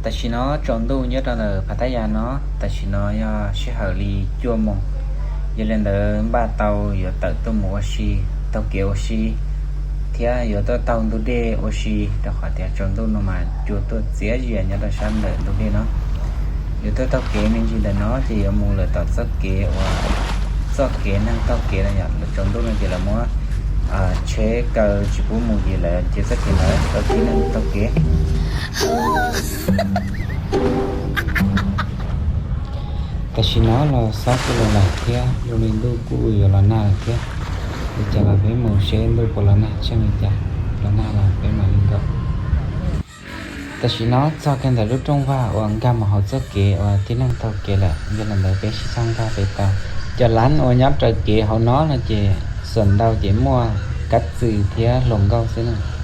Tam sim no tsaus ntuj nyob rau ntawm Phav Thab Yas no, tam sim no yog sij hawm li cuaj moos, yog li ntawd npaj tau yuav tawm tuaj mus ua si, taug kev ua si, thiab yuav tuaj taug ntug dej ua si, rau qhov tias tsaus ntuj no mas cua tuaj txias zias nyob rau sab ntawm ntug dej no. Yuav tuaj taug kev me ntsis ntawm no ces yuav mus lawm tom txoj kev uas txoj kev neeg taug kev no yom. Lawv tsaus ntuj no ces lawv muab tsheb kaw tsis pub mus ces lawv cia txoj kev ntawd rau tib neeg taug kev. Tam sim no los xob kuj los lawm thiab, zoo li ntuj kuj yuav los nag lawm thiab. Li cas los peb mus seb ntuj puas los nag, tsheej li cas los nag los peb mam li nkag. Tam sim no txog kiag ntawm lub rooj vag uas nkag mus hauv txoj kev uas tib neeg taug kev lawm, yog li ntawd peb sib zog nkag pem tau. Cov lab uas nyob raws kev hauv no no ces xam ntau ces muaj kab txwm thiab hluas nkauj xwb na.